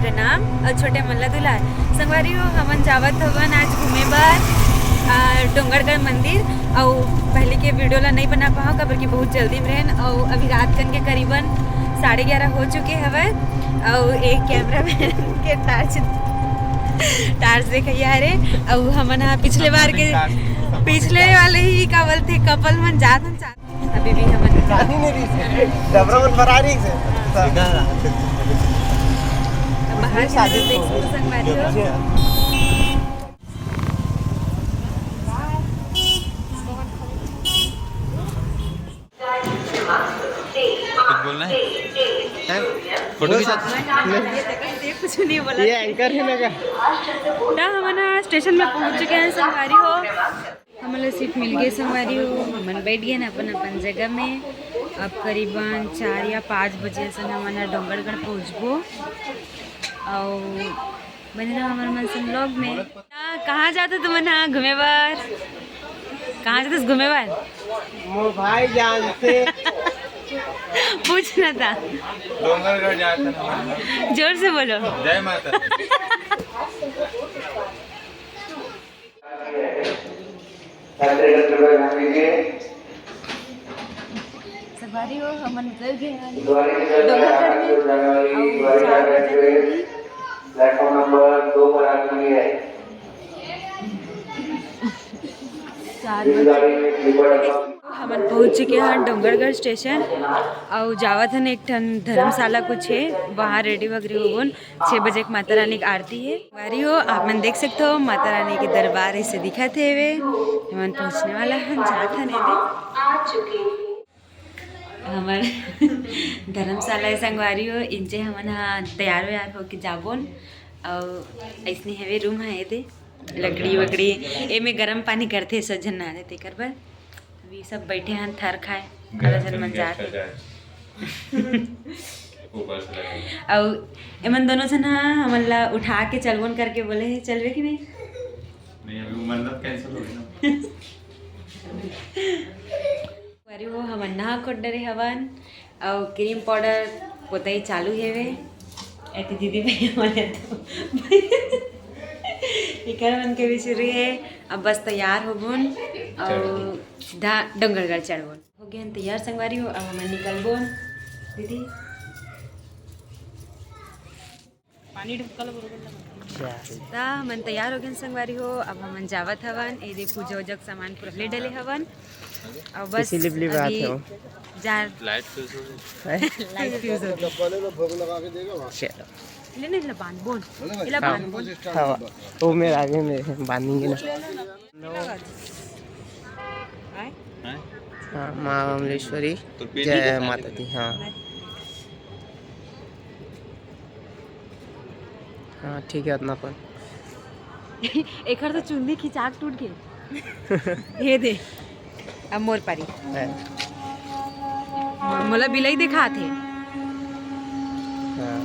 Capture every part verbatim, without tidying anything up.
प्रणाम अउ छोटे मन ला दुलार। संगवारी हो, हमन जावत हवन आज घूमे बर, आ, डोंगरगढ़ मंदिर। अउ पहले के वीडियो ला नहीं बना पाहव, काबर कि बहुत जल्दी में रहन। अउ अभी रात कन के करीबन साढ़े ग्यारह हो चुके हवय। अउ एक कैमरामैन के टार्च, टार्च देखइया हरे। अउ हमन हा पिछले बार के, पिछले वाले ही का बोलथे, कपल मन जात हन, अभी भी हमन पानी नहीं रही से, डबरा मन भरा रही से। अब बाहर के नजारे देख सकते हो संगवारी हो। कुछ बोलना है? हैं? फोटो खींचा। ये कुछ नहीं बोला। ये एंकर है ना क्या? ना, हमन स्टेशन में पहुंच चुके हैं संगवारी हो। हमन ला सीट मिल गए संगवारी हो, हमन बैठ गए ना अपन अपन जगह में। अब करीबन चार या पाँच बजे असन हमन ह डोंगरगढ़ पहुँचबो। अउ बने रहो हमर मन संग vlog में। हाँ, कहाँ जाते तुमन हा घूमे बर? कहाँ जाते घूमे बर? मोर भाई जान से। पूछ ना था। डोंगरगढ़ जाते ना। जोर से बोलो। जय माता दी। संगवारी हो, हमन उतर गए हैं डोंगरगढ़ में। अउ चार बजे होही। चार बजे हमन पहुंच चुके हैं डोंगरगढ़ स्टेशन। अउ जावत हन एक ठन धर्मशाला कुछ है, वहाँ रेडी वगैरह होबोन। छः बजे के माता रानी की आरती है। संगवारी हो, आप मन देख सकते हो माता रानी के दरबार ऐसे दिखत हेवे। हमन पहुँचने वाला हन, जात हन एदे। हमर धर्मशाला है संगवारी हो, इंचे हमन हा तैयार वैयार होके जाबोन। अउ ऐसने हवे रूम है एदे, लकड़ी वकड़ी, एमे गरम पानी करथे, सब झन नहाथे तेकर बर। अभी सब बैठे हैं थर खाए, आधा झन मन जात। अउ एमन दोनों झन हा हमन ला उठा के चलबोन करके बोले है, चलबे कि नहीं? नहीं, अभी वो मन्नत cancel हो गई ना। अरे वो हमन नहा खोट डरे हवन, अउ cream powder पोतई चालू हेवे। एती दीदी भैया मन तो इकर मन के भी शुरू है। अब बस तैयार होबोन अउ डोंगरगढ़ चढ़बोन। हो गए हैं तैयार संगवारी हो, अब हमन निकलबोन दीदी। पानी ढक्कल बरोबर लगा। त हमन तैयार हो गए संगवारी हो, अब हमन जावत हवन। ए दे पूजा उजा के सामान पूरा ले डले हवन। अब बस इसीलिए लिप लिप आते हो। जा light fuse हो गई। Light fuse हो गई। चलो। ले नहीं, ले बांध बोल। ले बांध बोल। हाँ, वो मेरे आगे में बांधेंगे ना। हाँ, माँ अमलेश्वरी। जय माता दी। हाँ। हाँ, ठीक है, अतना अपन। एकर तो चुंदी खिंचाक टूट गए। ये दे, अब मोर पारी। मोला बिलाई दिखात हे। हाँ।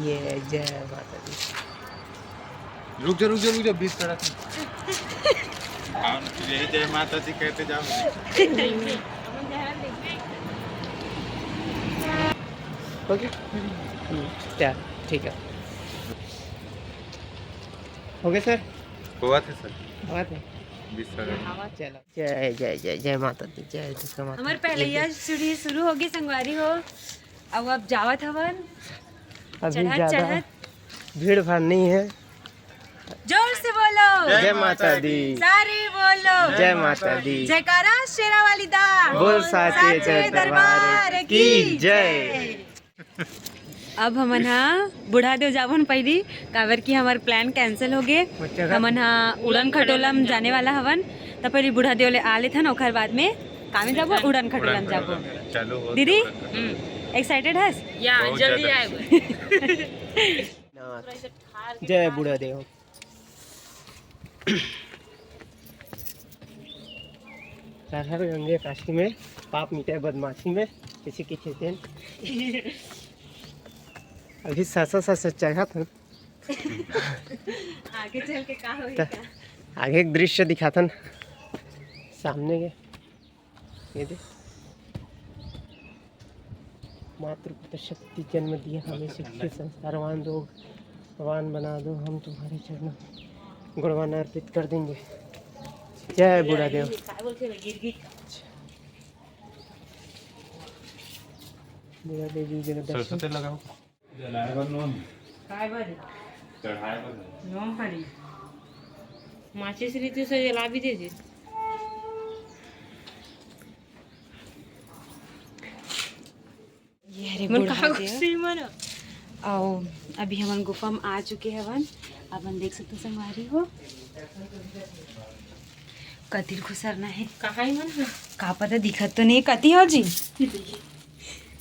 ये जय माता दी। रुक जा, रुक जा, रुक जा, बीच सड़क में। हाँ, यही जय माता दी कहते जाओ। OK। क्या? ठीक है। OK sir. हुआ था सर। हुआ था। बीच सड़क। चलो। जय जय जय जय माता दी, जय दुर्गा माता दी। हमारे पहले यह सीढ़ी शुरू होगी संगवारी हो। अब अब जावत हवन। अभी चढ़त चढ़त भीड़ भाड़ नहीं है। जोर से बोलो। जय माता दी। सारे बोलो। जय माता दी। जयकारा शेरा वाली दा। बोल साचे दरबार की जय। अब हमन हा बूढ़ा देव जाबन पहिली, काबर कि हमर plan cancel हो गे। हमन हा उड़न खटोला में जाने वाला हवन, त पहिली बूढ़ा देव ले आ लेथन, ओखर बाद में कामे जाबो, उड़न खटोला में जाबो। दीदी, excited हस? या, जल्दी आए। जय बूढ़ा देव। हर हर गंगे काशी में, पाप मिटे बदमाशी में, किसी की खेते। अभी सासा सासा चाहत हूँ। आगे चल के का होई? आगे एक दृश्य दिखाथन सामने के। ये दे। मातृ पितृ शक्ति जन्म दिया, हमें शिक्षित संस्कारवान दो, भगवान बना दो, हम तुम्हारे चरणों में गुणगान अर्पित कर देंगे। जय बूढ़ा देव। बूढ़ा देव जी जगह दर्शन। सरस्वती लगाओ। जलाए बर नोन। काय बर? चढ़ाए बर नोन। नोन पड़ी। माचिस रीति से जला भी दे दे। ये हरे मन बूढ़ा कहाँ देव। घुसे मन? आओ, अभी हमन गुफा में आ चुके हवन। अपन देख सकते संगवारी हो, कतिर खुसरना है। कहाँ ही मन? का पता, दिखत तो नहीं। कति हो जी?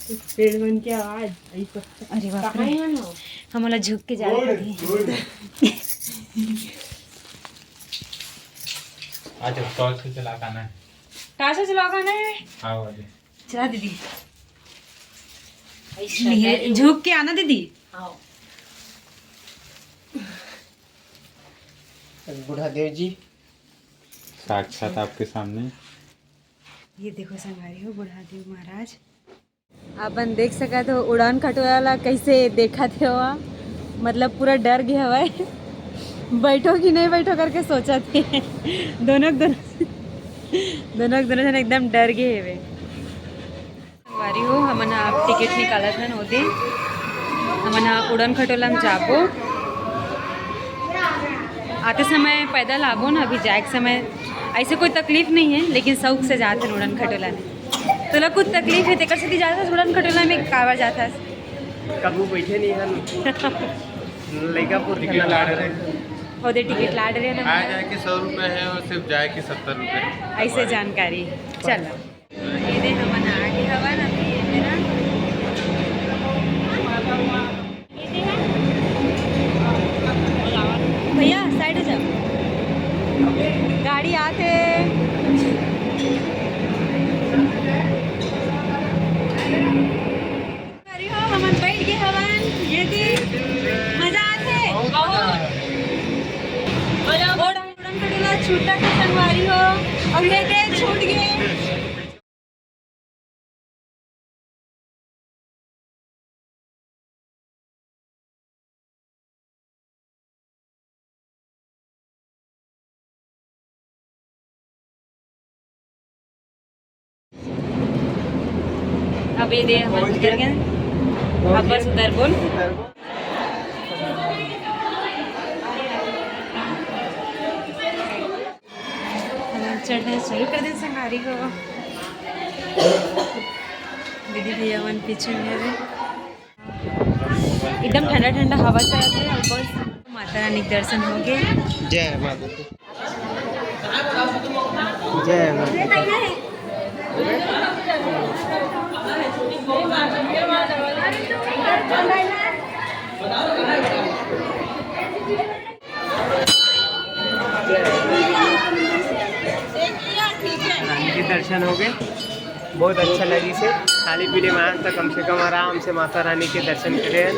पेड़ मन के आवाज। अरे बाप रे। कहाँ ही मन हो? हमला झुक के जाए पड़ही। आज टॉर्च से चला के आना है। टॉर्च से चला के आना है? हाँ, आ जाओ। चला दीदी। ऐसा ये झुक के आना दीदी। आओ। बूढ़ा देव जी। साक्षात आपके सामने। ये देखो संगवारी हो, बूढ़ा देव महाराज। अपन देख सकत हो उड़ान खटोला ला कैसे देखत हे ओहा, मतलब पूरा डर गे हवय। बैठो कि नहीं बैठो करके सोचत हे। दोनों के दोनों, दोनों के दोनों जन एकदम डर गे हेवे। संगवारी हो, हमन ह अब टिकट निकालत हन ओदे। हमन ह उड़न खटोला म जाबो। आते समय पैदल आबो न, अभी जाए के समय ऐसे कोई तकलीफ नहीं है, लेकिन शौक से जात हन उड़न खटोला में। तोला कुछ तकलीफ है, तेकर सेती जात हस उड़न खटोला में, काबर जात हस? कभू बैठे नहीं हन। लइका पुर टिकट लाड़ रहे। ओदे टिकट लाड़ रहे ना। आ जाए के सौ रुपये है और सिर्फ जाए के सत्तर रुपये। ऐसे जानकारी। चल। ये दे हमन आगे हवन अभी ये मेरा। ये दे है। भैया साइड हो जाओ, गाड़ी आते। अरे हो, हमन बैठ गए हवन। ये दे मजा आते। बहुत मजा आते। और उड़न खटोला छूटा के संगवारी हो, और ये दे छूट गए। अब ये दे, हम उतर गए। अब बस उतर बोल। चढ़ना शुरू कर दे संगवारी हो। दीदी भैया मन पीछे में हवे। एकदम ठंडा ठंडा हवा चलत हे और बस माता रानी के दर्शन हो गए। जय माता दी। जय माता दी। रानी के दर्शन हो गए, बहुत अच्छा लगिस हे। खाली पीली मान तो कम से कम आराम से माता रानी के दर्शन करे हन।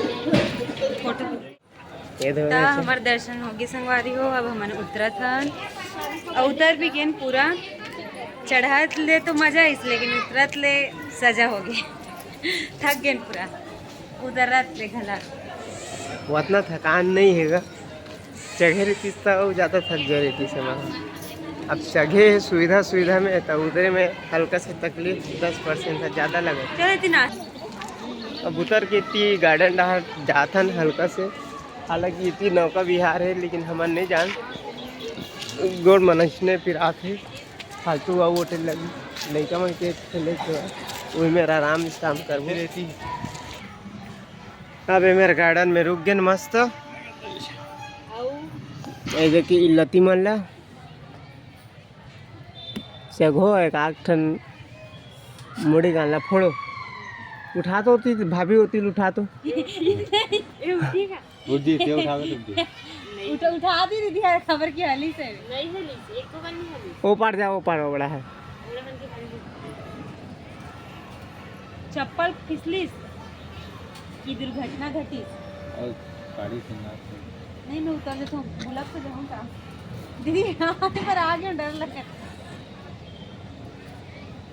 ये दो त ऐसे। हमर दर्शन हो गए संगवारी हो, अब हमन उतरत हन। अउ उतर भी गेन पूरा। चढ़त ले तो मजा आइस, लेकिन उतरत ले सजा हो गए। थक गेन पूरा। उतरत ले घला। वो उतना थकान नहीं हैगा। चघे रहतीस त अउ ज़्यादा थक गए रहतीस हमन। अब चघे सुविधा, सुविधा में त उतरे में हल्का से तकलीफ दस परसेंट था, ज़्यादा लगे। चलो इतना। अब उतर के इतनी गार्डन डहार जाथन हल्का से, हालांकि इतनी नौका विहार है, लेकिन हमन नहीं जान। गोड़ मन अइसने पिरात हे, फालतू अउ होटल लगी, लइका मन के खेले के, वही मेरा आराम से काम करबो। अब ये मेरे गार्डन में रुक गेन मस्त। ए देखी ई लती मन ला सेगो एक आठ ठन मुड़ी गान ला फोड़ो। उठा तो होती भाभी होती उठा तो। ये उठी का? उठ जी, क्या उठावे तुम जी? उठा, उठा दी दीदी यार, खबर की हली से। नहीं हली से, एको बार नहीं हली। ओ पार जाओ, ओ पार बड़ा है। ओला मन के हली। चप्पल फिसलिस की दुर्घटना घटिस। और गाड़ी से ना। नहीं, मैं उतर जाता हूँ, बुलक तो जाऊँ का? दीदी, यहाँ पर आ गया, डर लगा।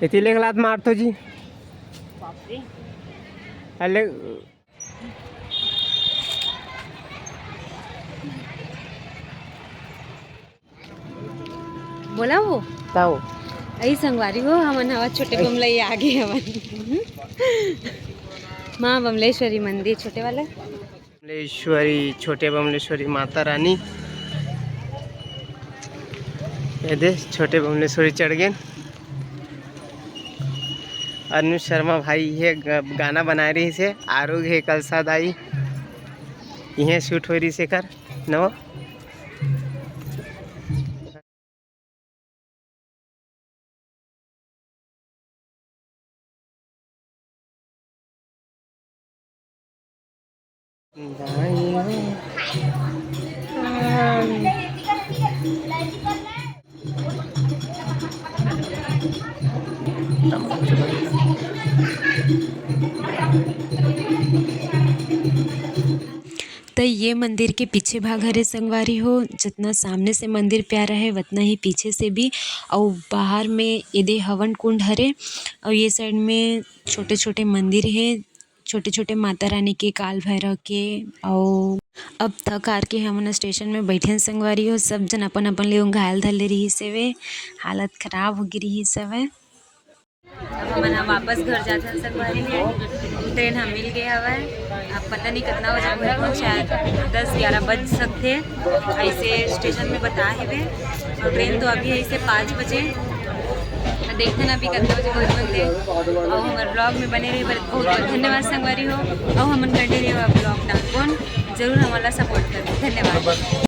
इतनी लेके लात मार तो जी। बाप रे। हेलो। बोला वो। ताओ। अई संगवारी हो, हमन हवा छोटे बमलई आगे हवन। माँ बमलेश्वरी मंदिर छोटे वाला। बमलेश्वरी, छोटे बमलेश्वरी माता रानी। ये दे, छोटे बमलेश्वरी चढ़ गेन। अनुज शर्मा भाई ये ग-, गाना बनाए रहिस हे, आरुग हे कलसा दाई, इहें शूट होय रहिस हे कर नवा। त ये मंदिर के पीछे भाग हरे संगवारी हो, जितना सामने से मंदिर प्यारा है, उतना ही पीछे से भी। अउ बाहर में एदे हवन कुंड हरे, अउ ये साइड में छोटे-छोटे मंदिर हे, छोटे-छोटे माता रानी के, काल भैरव के। अउ अब थक हार के हमन स्टेशन में बैठेन संगवारी हो, सब जन अपन-अपन ले घायल धर ले रिहिस हवे, हालत खराब हो गे रिहिस हवे। अब हमन ह वापस घर जाथन संगवारी हो। ट्रेन ह मिल गे हवय। अब पता नहीं कितना बजे पहुंचहूं, शायद दस ग्यारह बज सकथे, ऐसे स्टेशन में बता हेवे। और ट्रेन तो अभी है इसे पाँच बजे। तो देखथन अभी कितना बजे पहुंचथे। और हमारे ब्लॉग में बने रहे, बहुत बहुत धन्यवाद संगवारी हो। और हमन continue ब्लॉग डालबोन, जरूर हमला सपोर्ट करबो। धन्यवाद।